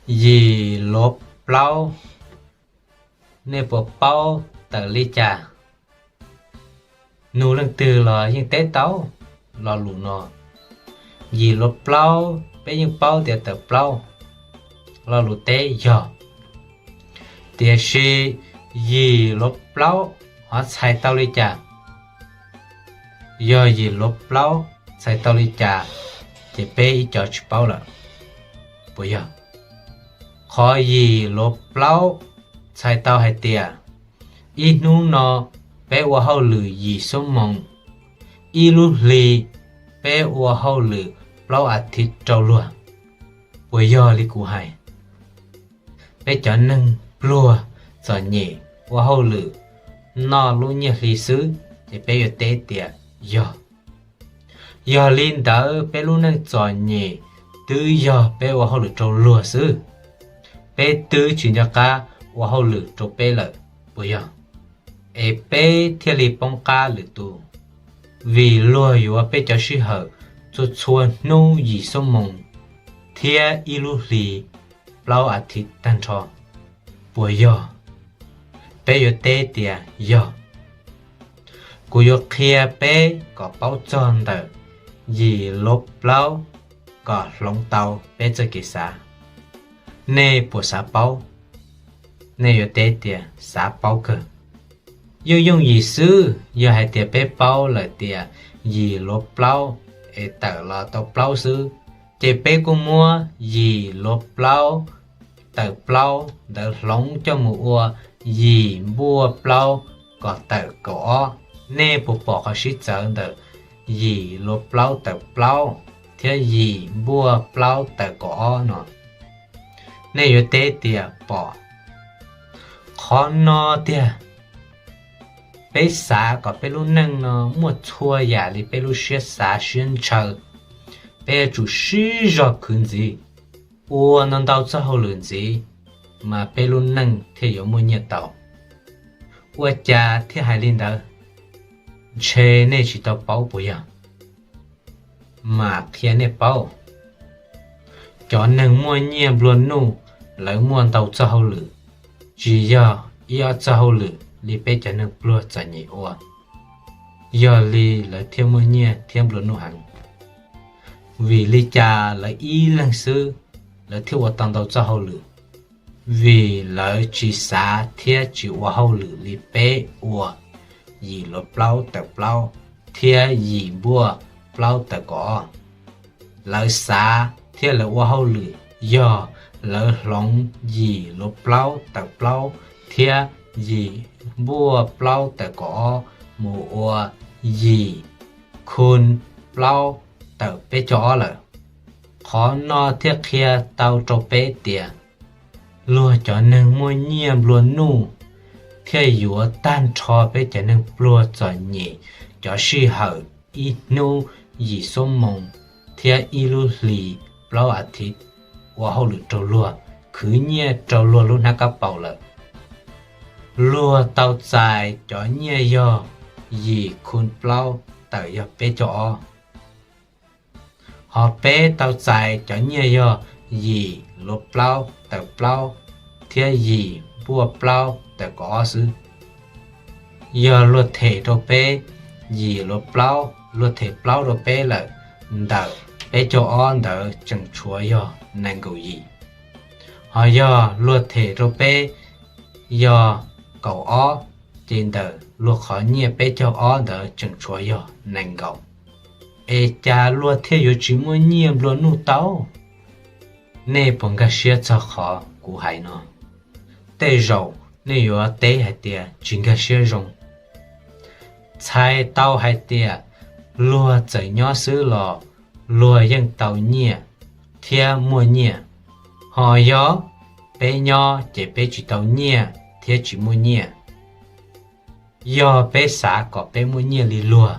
Yim luav plaub, nej puas paub tawm li cas? Nug leej twg los yeej teb tau lo lus no. Yim luav plaub peb yeej paub tias tawm plaub. Lo lus teb yog, tiam sis yim luav plaub ho txhais tau li cas? Yog yim luav plaub txhais tau li cas, ces peb ib co tsis paub lawm, puas yog? Qhov yim luav plaub txhais tau hais tias ib hnub no peb ua hauj lwm yim xuab moos, ib lub hli peb ua hauj lwm plaub as thiv rau luag, puas yog li kuv hais? Peb cov neeg pluag txom nyem ua hauj lwm noj lub nyiaj hli xwb, ces peb yuav teb tias yog. Yog li ntawd peb lub neej txom nyem twb yog peb ua hauj lwm rau luag xwb, peb twb tsis nco qab ua hauj lwm rau peb lawm, puas yog? Es peb thiaj li poob qab lwm tus, vim luag yuav peb cov sij hawm txhua txhua hnub yim xuab moos thiab ib lub hli plaub as thiv tag nrho, puas yog? Peb yuav teb tias yog. Kuv yuav qhia peb kom paub txog ntawm yim luav plaub kom hloov tau peb txoj kev xav. Nej puas xav paub? Nej yuav teb tias xav paub kawg. Yooj yooj yim xwb, yog hais tias peb paub lawm tias yim luav plaub es tawm los tau plaub xwb, ces peb kuj muab yim luav plaub tawm plaub ntawd hloov coj mus ua yim npuaj plaub kom tawm kaum ob. Nej puas pom qhov sib txawv ntawm yim luav plaub tawm plaub thiab yim npuaj plaub tawm kaum ob no? Nej yuav teb tias pom. Qhov no tiag, peb xav kom peb lub neej no muaj txhua yam li peb lub siab xav siab ntshaw, peb yuav tsum sib zog khwv ntxiv, ua ntau ntau txoj hauj lwm ntxiv, mas peb lub neej thiaj yuav muaj nyiaj tau. Ua cas thiaj hais li ntawd? Ntshe nej tsis tau paub puas yog? Mam qhia nej paub. Cov neeg muaj nyiaj nplua nuj, lawv muaj ntau txoj hauj lwm, tsis yog ib ob txoj hauj lwm li peb cov neeg pluag txom nyem ua. Yog li lawv thiaj muaj nyiaj thiab nplua nuj heev. Vim li cas lawv ib leeg xwb lawv thiaj ua tau ntau txoj hauj lwm? Vim lawv tsis xav thiab tsis ua hauj lwm li peb ua yim luav plaub tawm plaub thiab yim npuaj plaub tawm kaum ob. Lawv xav thiab lawv ua hauj lwm yog lawv hloov yim luav plaub tawm plaub thiab yim npuaj plaub tawm kaum ob mus ua yim khu plaub tawm peb caug ob lawm. Qhov no thiaj qhia tau rau peb tias luag cov neeg muaj nyiaj nplua nuj thiaj yuav tag nrho peb cov neeg pluag txom nyem cov sij hawm ib hnub yim xuab moos thiab ib lub hlis plaub as thiv ua hauj lwm rau luag, khwv nyiaj rau luag lub hnab kab paus lawm. Luag tau txais cov nyiaj yog yim khu plaub tawm yog peb caug ob. Ho peb tau txais cov nyiaj yog yim luav plaub tawm plaub thiab yim npuaj plaub tawm kaum ob xwb. Yog luag them rau peb yim luav plaub, luag them plaub rau peb lawm, ntawm peb caug ob ntawd tseem tshuav yog nees nkaum yim. Ho yog luag them rau peb yog kaum ob, ces ntawm luag qhov nyiaj peb caug ob ntawd tseem tshuav yog nees nkaum. Es cas luag thiaj yuav tsis muaj nyiaj nplua nuj tau? Nej puas nkag siab txog qhov kuv hais no? Tej zaum nej yuav teb hais tias tsis nkag siab zoo. Txhais tau hais tias luag txawm nyob xwb los luag yeej tau nyiaj thiab muaj nyiaj. Ho yog peb nyob ces peb tsis tau nyiaj thiab tsis muaj nyiaj. Yog peb xav kom peb muaj nyiaj li luag,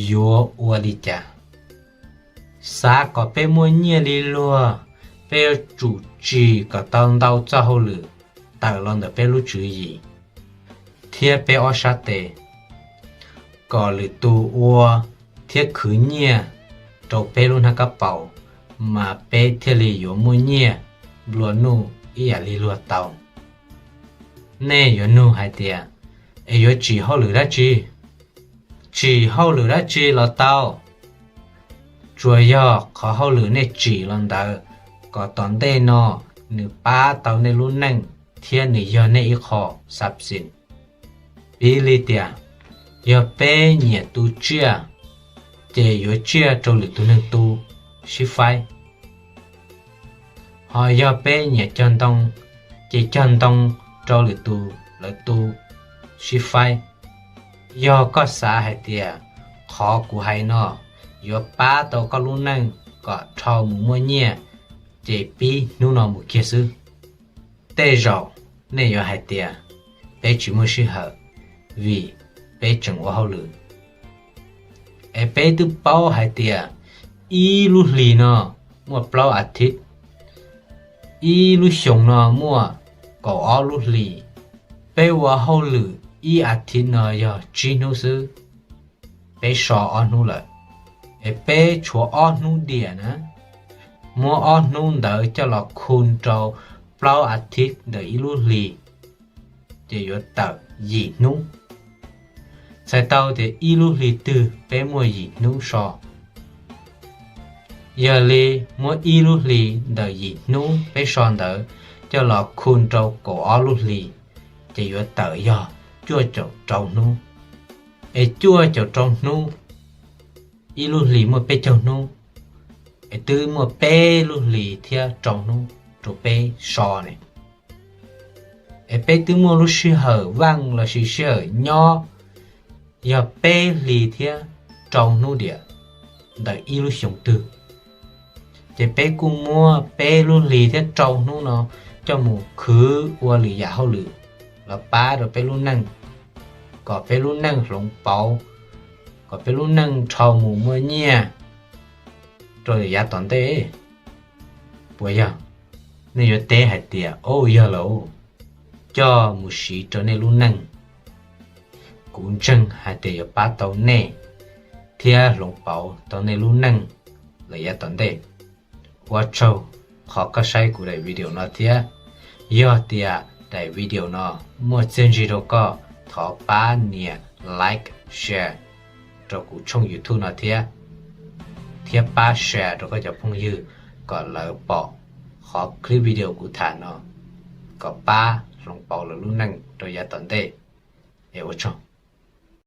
yuav ua li cas? Xav kom peb muaj nyiaj li luag, peb yuav tsum tsim kom tau ntau txoj hauj lwm tawm los ntawm peb lub tswv yim thiab peb ob sab tes, kom lwm tus ua thiab khwv nyiaj rau peb lub hnab kab paus, mas peb thiaj li yuav muaj nyiaj. nplua nuj ib yam li luag tau. Nej yuav nug hais tias, es yuav tsim hauj lwm dab tsi? Tsim hauj lwm dab tsi los tau, tsuas yog qhov hauj lwm nej tsim los ntawd kom tom ntej no nws pab tau nej lub neej thiab nws yog nej ib qho xab xis. Piv li tias, yog peb nyiam tu tsiaj, ces yuav tsiaj rau lwm tus neeg tu sib faib. Ho yog peb nyiam cog ntoo, ces cog ntoo rau lwm tus lawv tu sib faib. Yog koj xav hais tias qhov kuv hais no yuav pab tau koj lub neej kom dhau mus muaj nyiaj, ces pib hnub no mus kiag xwb. Tej zaum nej yuav hais tias peb tsis muaj sij hawm vim peb tseem ua hauj lwm. Es peb twb paub hais tias ib lub hlis no muaj plaub a thiv, ib lub xyoo no muaj kaum ob lub hlis. Peb ua hauj lwm ib a thiv no yog tsib hnub xwb, peb so ob hnub lawm, es peb tshuav ob hnub diam na. Muab ob hnub ntawd coj los khu rau plaub a thiv ntawm ib lub hlis, ces yuav tawm yim hnub. Txhais tau tias ib lub hlis twg peb muaj yim hnub so. Yog li muab ib lub hlis ntawm yim hnub peb so ntawd coj los khu rau kaum ob lub hlis, ces yuav tawm yog cuaj caum rau hnub. Es cuaj caum rau hnub, ib lub hlis muaj peb caug hnub, es twb muaj peb lub hlis thiab rau hnub rau peb so ne. Es peb twb muaj lub sij hawm vaaj lossis sij hawm nyob yog peb hlis thiab rau hnub diam ntawm ib lub xyoo twg. Ces peb kuj muab peb lub hlis thiab rau hnub no coj mus khwv ua lwm yam hauj lwm los pab rau peb lub neej, kom peb lub neej hloov pauv, kom peb lub neej dhau mus muaj nyiaj rau yav tom ntej. Puas yog? Nej yuav teb hais tias, o, yog lawm, coj mus siv rau nej lub neej. Kuv ntseeg hais tias yuav pab tau nej thiab hloov pauv tau nej lub neej lawm yav tom ntej. Ua tsaug qhov koj saib kuv daim video no thiab. Yog tias daim video no muaj txiaj ntsig rau koj, thov pab nias like, share rau kuv tshooj YouTube no thiab, thiab pab share rau koj cov phooj ywg kom lawv pom qhov clip video kuv tham no, kom pab hloov pauv lawv lub neej rau yav tom ntej. Es ua tsaug.